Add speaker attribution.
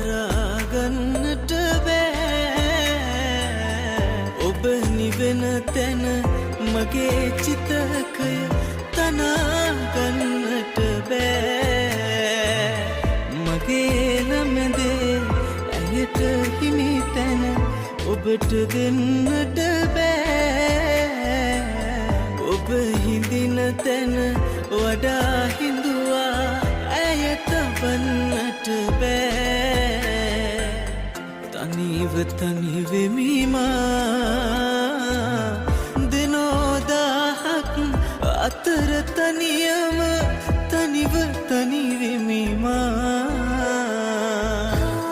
Speaker 1: දරාගන්නට බෑ. ඔබ නිවෙන තැන මගේ චිතකය තනාගන්නට බෑ. මගේ නමදේ ඇයට හිමි තැන ඔබට දෙන්නට බෑ. ඔබ හිඳින තැන වඩා හිඳුවා ඇය තබන්නට බෑ. තනිව තනි වෙමි මා, දෙනෝ දාහක් අතර තනියම.